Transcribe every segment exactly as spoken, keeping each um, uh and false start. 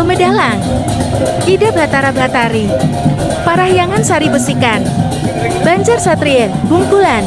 Medalang, Ida Batara Batari, Parahyangan Sari Besikan, Banjar Satria, Bungkulan.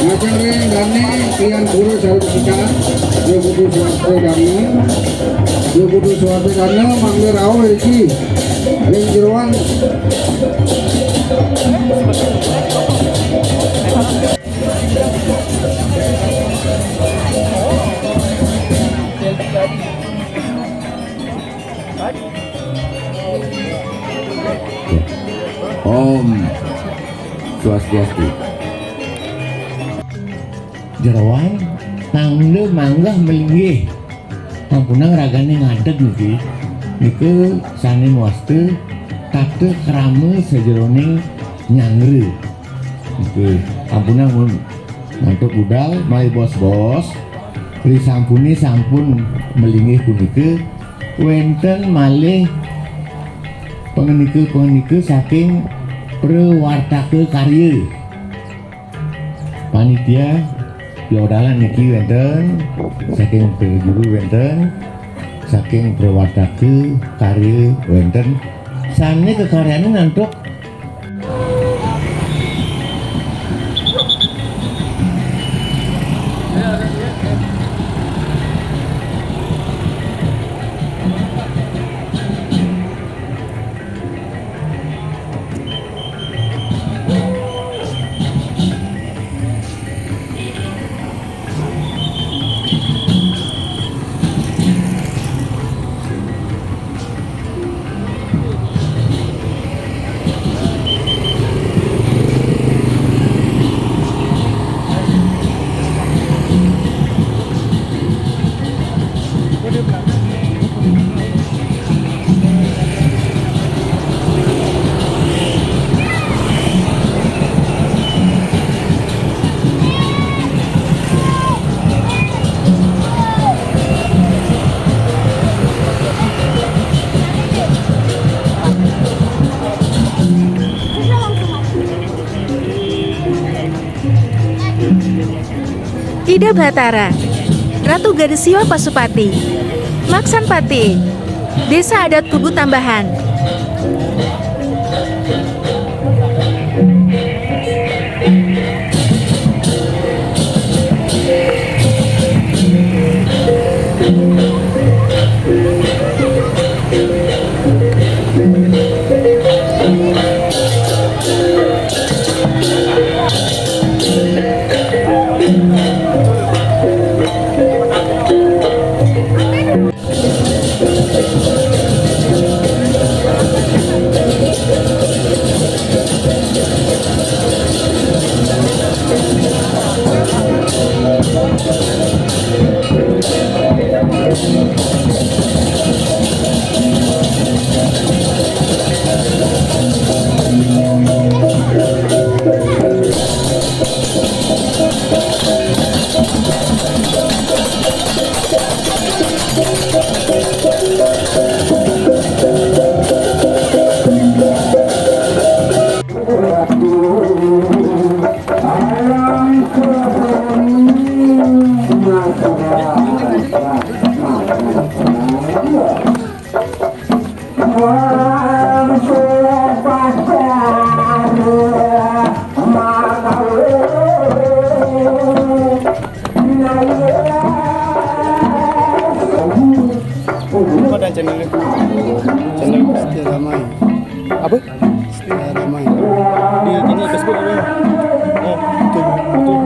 Ngajeng ring dane, tiang pura sareng kita, ya kudu suwarte dane, ya kudu suwarte dane, mangda rauh iki, ring jeroan. Om Swastiastu. Jeroan, mangda manggeh malinggih. Sampunang ragane ngadeg niki. Nika sane mawasta tata krama sajeroning nyanggra. Nggih, sampunang mun ngantuk budal malih bos-bos, risampune sampun malinggih punika, wenten malih pangandika-pangandika saking prawartaka karya. Panitia piodalan niki wenten, saking prajuru wenten, saking prawartaka karya wenten, sane kakaryanin antuk. Ida Batara, Ratu Gadis Siwa Pasupati, Maksanpati, Desa Adat Kubu Tambahan. Apa ada channel? Channel Setia Damai. Apa? Setia Damai. Di ini Facebook apa? Oh, betul, betul.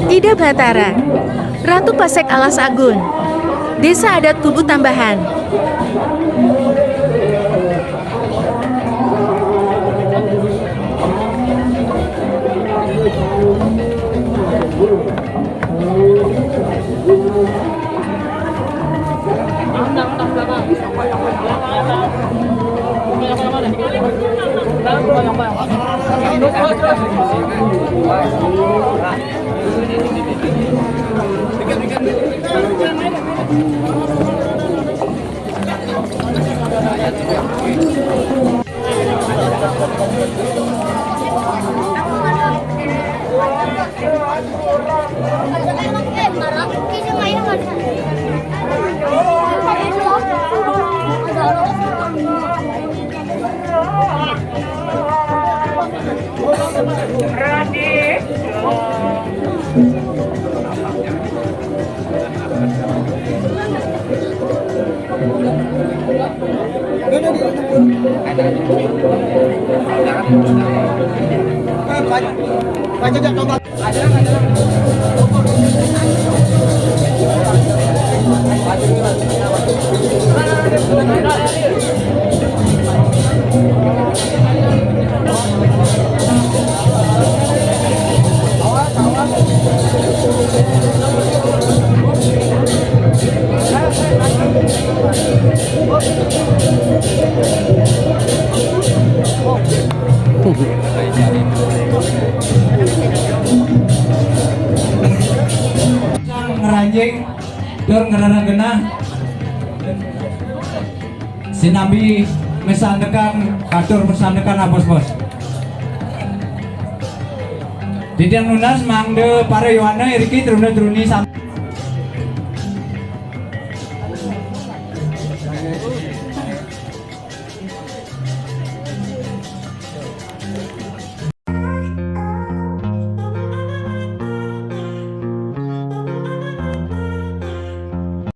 Ida Batara, Ratu Pasek Alas Agun, Desa Adat Kubu Tambahan. Ngranjing tur ngrereh genah sinambi masandekan, katur masandekan, ah, bos-bos. Titiang nunas mangda para yowana iriki truna-truni sami.